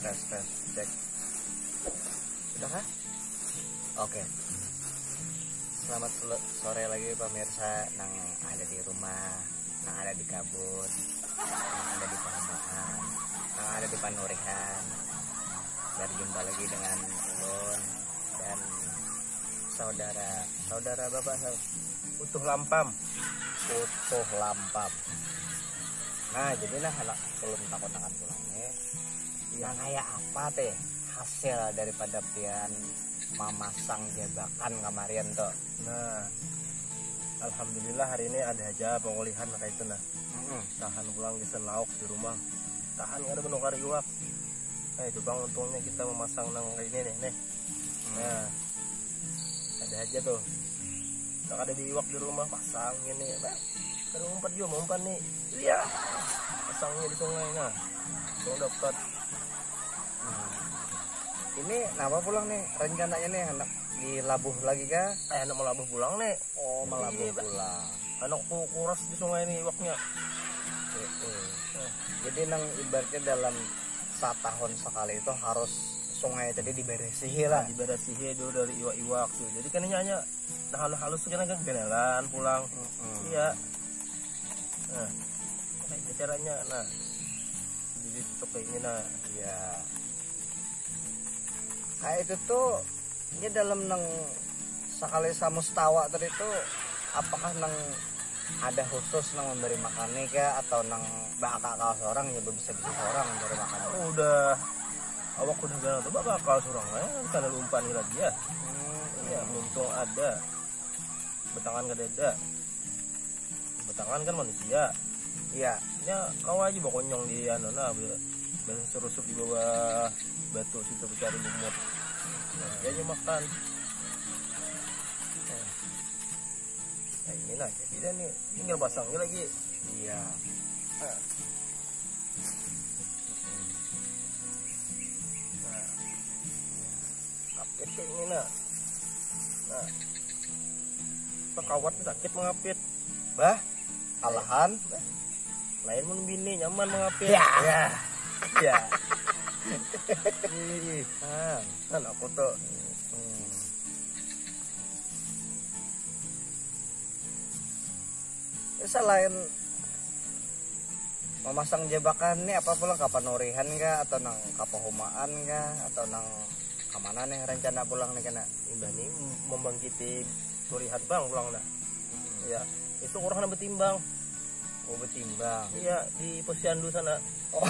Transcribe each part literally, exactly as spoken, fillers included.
Tes, tes, cek. Sudah kah? Oke. Selamat sele- sore lagi pemirsa nang ada di rumah, nang ada di kabun, nang ada di pahumaan, nang ada di panurihan. Berjumpa lagi dengan ulun dan saudara, saudara bapak saya, Utuh Lampam. Utuh Lampam. Nah, jadi nah anak ulun takonakan pulang nih. Yang kayak apa teh hasil daripada pian mamasang jabakan kamarian tuh? Nah, alhamdulillah hari ini ada aja pengulihan kayak itu nah. Mm-mm. Tahan pulang gasan lauk di rumah. Tahan kada menukar iwak. Nah, itu bang untungnya kita memasang nang kayak ini nih, nih. Hmm. Nah, ada aja tuh. Nah, ada di iwak di rumah pasang gini. Nah, kada umpat juga mau umpat nih. Iya. Pasangnya di sungai nah. Langsung dapat. Hmm. Ini kenapa pulang nih rencananya nih, anak dilabuh lagi kah? Eh, anak melabuh pulang nih. Oh, melabuh. Iya, Pak. Pulang. Anak ku kuras di sungai nih iwaknya. Eh, eh. Eh. Jadi nang ibaratnya dalam satahun sekali itu harus sungai tadi diberesihi lah. Nah, diberesihi dulu dari iwak-iwak tuh. Jadi kan ini hanya nah, halus-halus kan agak genelan pulang. Mm-mm. Iya. Nah, ini caranya nah. Jadi cocok kayak ini nah. Iya. Kayak itu tuh, ini dalam nang sekali samustawa tadi tuh, apakah nang ada khusus nang memberi makan nih kah, atau nang bakal seorang ya, bisa bisa seorang memberi makan? Udah, awak udah ganal tuh bakal seorang ya, karena lumpani lagi ya. Hmm. Iya, muntung ada. Betangan kada ada. Betangan kan manusia. Iya. Nya kawa aja bakonyong di anu nah, be- biasa serusup di bawah batu situ mencari lumut. Nah, dia aja makan. Nah, ini nah, jadi dah nih, tinggal pasangnya lagi. Iya. Nah. Nah. Kapit kayak ini nah. Nah. Pakawat sakit mengapit. Bah, alahan. Lain mun bini nyaman mengapit. Ya. Ya. Ya. Ih, ah, kan aku tuh. Hmm. Ya, selain memasang jebakan nih, apa pulang ka panurihan kah, atau nang ka pahumaan kah, atau nang kamana nih rencana pulang nih kena? Imbah nih membangkiti turihan bang pulang dah. Ya, itu orang nak betimbang. Oh, betimbang. Iya, di posyandu sana. Oh.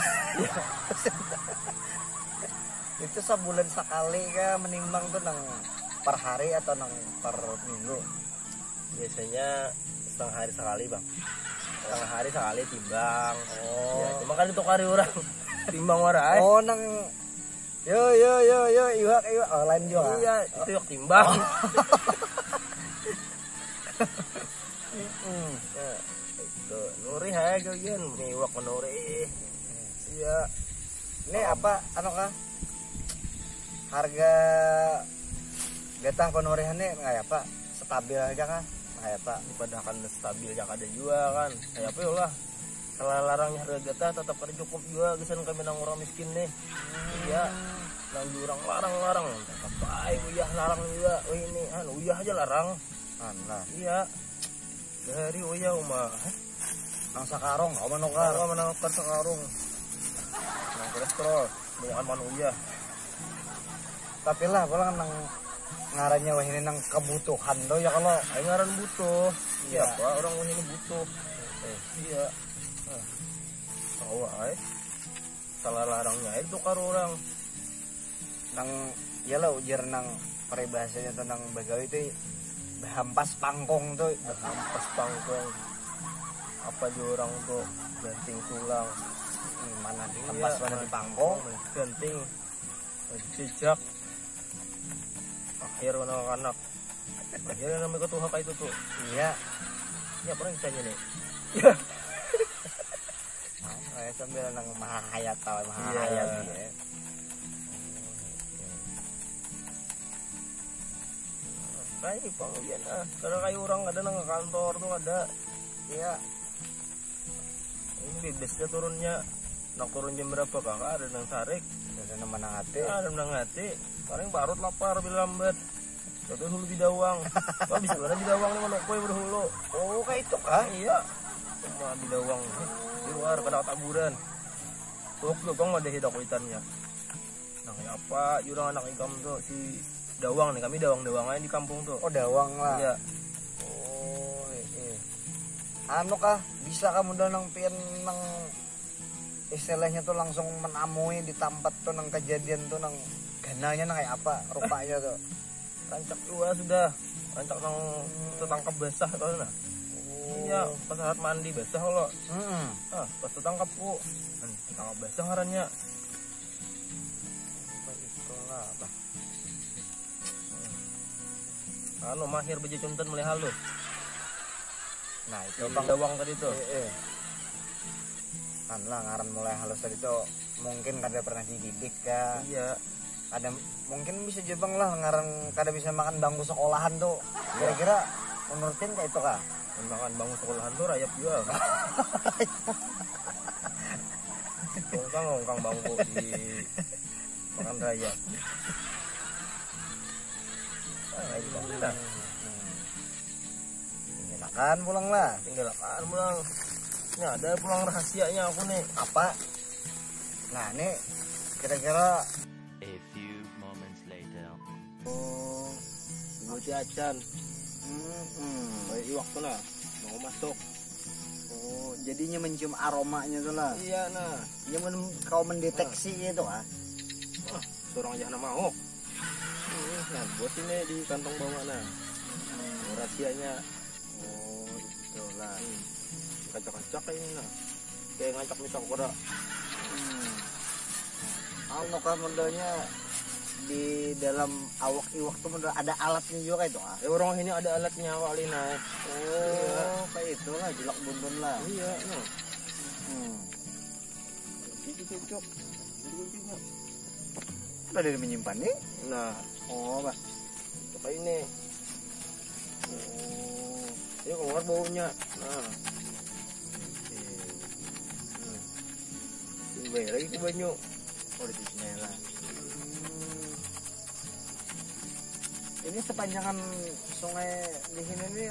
Itu sebulan sekali kah menimbang tuh, nang per hari atau nang per minggu? Biasanya setengah hari sekali bang. Setengah hari sekali timbang. Oh. Ya, cuma kan itu kari orang timbang orang. Oh, nang yo yo yo yo iwak iwak, oh, lain juga. Iya, itu iwak timbang. Hmm. Ya, itu nuri hai kalian, iwak menuri. Iya. Ini apa anu kah? Harga getah panurihan nih kayak apa? Stabil aja kah? Kayak apa? Dipadahakan stabil aja kada jua kan. Kayak apa ya lah? Kalau larangnya harga getah tetap kada cukup jua gasan kami nang orang miskin nih. Hmm. Iya. Nang jurang larang-larang tetap baik uyah larang jua. Oh ini anu uyah aja larang. Alah. Iya. Dari uyah uma. Nang sakarung, oh, manukar. Oh, manukar sakarung. Nang kolesterol, bukan man uyah. Tapi lah, pulang nang ngarannya wah ini nang kebutuhan tuh ya kalau. Ayo ngaran butuh. Iya. Siapa orang wah ini butuh? Eh, iya. Nah. Tahu ay. Salah larangnya aja tukar orang. Nang iyalah ujar nang peribahasanya tentang bagawi itu, hampas pangkong tuh. Hampas pangkong. Apa di orang tuh ganting tulang. Mana di hampas, iya, mana di pangkong. Ganting. Jejak. Akhir anak-anak. Akhirnya namanya ketuha kayak itu tuh. Iya. Ini apa nih kisahnya nih? Sambil nang mahahayat tahu, mahahayat. Iya. Ya. Kayak pang ujian ah. Karena kayak orang ada nang ke kantor tuh ada. Iya. Ini bebasnya turunnya. Nak turun jam berapa kah? Ada nang tarik. Ada nang manangati. Ah, ada nang nangati. Paling parut lapar bila lambat. Jatuh dulu bidawang. Wah, bisa mana bidawang nih manukui berhulu. Oh, kayak itu kah? Iya. Cuma bidawang. Di luar, kada taburan. Tuh, tuh, bang, ada hidak kuitannya. Nah, kayak apa? Jurang anak ikam tuh, si Dawang nih. Kami Dawang-Dawang aja di kampung tuh. Oh, Dawang lah. Iya. Oh, eh, eh. Anu kah, bisa kamu dah nang pian nang istilahnya tuh langsung menamui di tempat tuh nang kejadian tuh nang gananya nang kayak apa rupanya tuh. Rancak jua sudah. Rancak nang tetangkap basah tuh nah. Iya, pas saat mandi basah lo. Hmm. Ah, pas tetangkap ku. Hmm, tetangkap basah ngarannya. Apa itu lah, apa? Anu, mahir bejecuntan mulai halus. Nah, itu bang. Dawang tadi tuh. Eh, eh. Kan lah ngaran mulai halus tadi tuh mungkin kada pernah dididik kah? Iya. Ada mungkin bisa juga bang lah ngaran kada bisa makan bangku sekolahan tuh. Iya. Kira-kira menurut pian kayak itu kah? Makan bangku sekolahan tuh rayap juga. Ungkang, ungkang bangku di makan rayap. Ah, itu dah. Tinggalkan pulang lah. Tinggalkan pulang. Ini ada pulang rahasianya aku nih. Apa? Nah, ini kira-kira A few moments later. Oh, Buat si Acan. hmm, hmm. Kayak iwak tuh lah. Mau masuk. Oh, jadinya mencium aromanya tuh lah. Iya nah. Dia men kau mendeteksi itu ah. Seorang aja nama Ahok. Hmm, nah, buat ini di kantong bawah nah. Rahasianya. Oh, itulah. Hmm. Kacak-kacak kayak ini nah. Kayak ngacak misal kada. Hmm. Anu kah modelnya di dalam awak iwak tuh model ada alatnya juga itu ah. Eh, orang ini ada alatnya awak Lina. Oh, kayak itulah julak buntun lah. Iya, nah. Hmm. Cucuk, cucuk. Cucuk, cucuk. Udah dari menyimpan nih. Nah, Oh, bah. Coba ini. Oh. Ini keluar baunya. Nah. Hmm. Ini bayar lagi ke banyu. Oh, di sini lah. Ini sepanjangan sungai di sini nih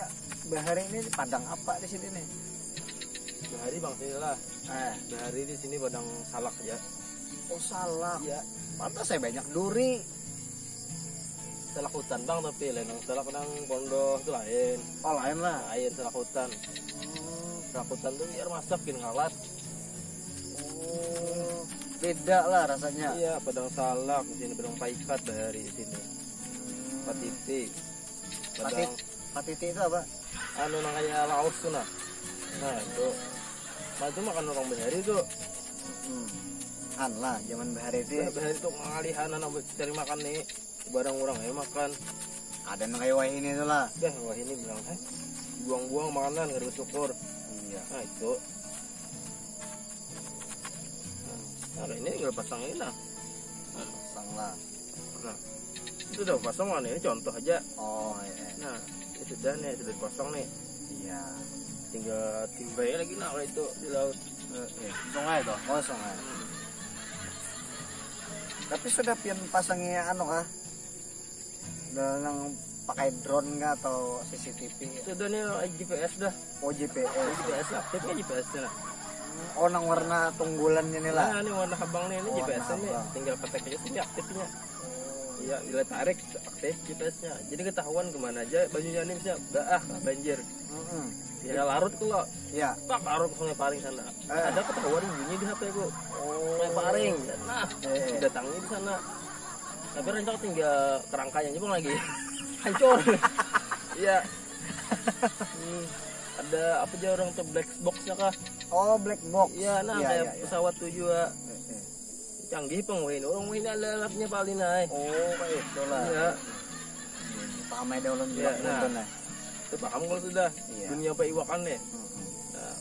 bahari ini padang apa di sini nih? Bahari bang sini lah. Eh, Bahari di sini padang salak ya. Oh, salak. Iya. Pantas saya banyak duri. Salak hutan bang, tapi lain nang salak nang pondoh itu lain. Oh, lain lah. Lain salak hutan. Hmm, Salak hutan tuh biar masak gin ngalat. oh, beda lah rasanya. Iya, padang salak di sini, padang paikat bahari di sini. Patiti. Padang Patit, patiti itu apa? Anu nang kayak laos tuh nah. Nah, itu. Nah, itu makan orang bahari tuh. Hmm. Han lah, zaman bahari itu Bahari tuh ngalihan anak cari makan nih. Barang orang aja makan. ada nang kayak wahini itu lah. Dah, wah ini bilang, eh, buang-buang makanan, nggak bersyukur. Iya. Nah, itu. Nah, ini tinggal pasang ini nah. Pasang lah. Nah, itu udah pasang mana ini contoh aja. Oh, iya. Nah, ini sudah nih, sudah dipasang nih. Iya. Tinggal timbai lagi nah kalau itu di laut. Eh, iya. Sungai tuh. Oh, sungai. Tapi sudah pian pasangnya anu kah? Udah nang pakai drone kah atau C C T V? Sudah nih G P S dah. Oh, G P S. G P S aktif kan G P S nya. Oh, nang warna tunggulannya nih lah. Nah, ini warna habang nih, ini Oh, G P S warna nih. habang. Tinggal petek aja sini aktifnya. Iya, bila tarik aktif G P S nya. Jadi ketahuan kemana aja banyunya nih misalnya bah banjir. Mm-mm. Ya larut kalau Iya. Pak larut ke Sungai Paring sana. Eh. Ada ketahuan bunyi di H P ku. Oh. Sungai Paring. Nah, Eh. didatangi di sana. Tapi rancak tinggal kerangkanya aja bang lagi. Hancur. Iya. Hmm, ada apa aja orang tuh black box-nya kah? Oh, black box. Iya, nah Iya, kayak iya, iya. Pesawat tuh juga. Eh, eh. Canggih pang wahini. Orang wahini ada alatnya paling naik. Oh, kayak itu lah. Iya. Paham aja ulun Iya, julak nah. buntun lah. Itu paham kalau sudah. Iya. Dunia peiwakan nih. Mm-mm. Nah,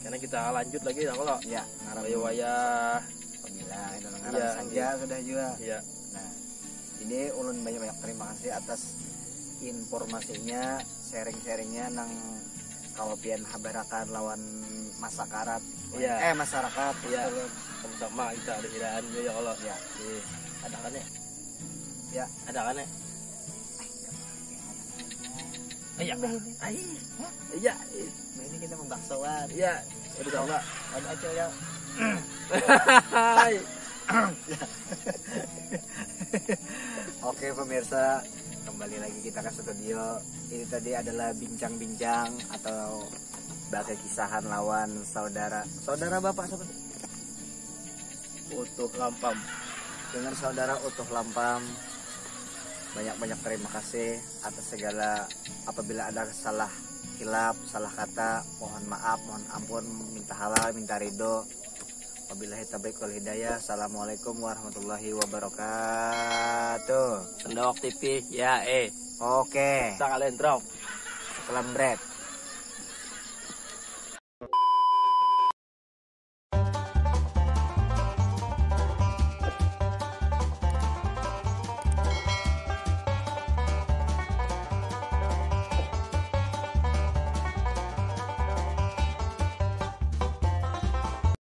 karena kita lanjut lagi ya kalau Iya, ngarang wayah-wayah. Pemila itu ngarang Iya, saja sudah juga. Iya. Nah, jadi ulun banyak-banyak terima kasih atas informasinya, sharing-sharingnya nang kalau pian habarakan lawan masyarakat. Iya. Eh, masyarakat. Iya. Betul. Sama-sama kita ada hiraan ya kalau Ya. Iya. Ada kan ya? Ya. Ada kan ya? Iya. Ai. Iya. Nah, ini kita membaksoan. Iya. Udah tahu nggak? Ada aja ya. Hai. Oke pemirsa, kembali lagi kita ke studio. Ini tadi adalah bincang-bincang atau berkisahan lawan saudara saudara bapak siapa? Utuh Lampam. Dengan saudara Utuh Lampam. Banyak-banyak terima kasih atas segala, apabila ada salah hilap, salah kata, mohon maaf, mohon ampun, minta halal, minta ridho. Wabillahi taufiq wal hidayah. Assalamualaikum warahmatullahi wabarakatuh. Sendok tipis ya eh. Oke, Sakalian trok. Kelembret.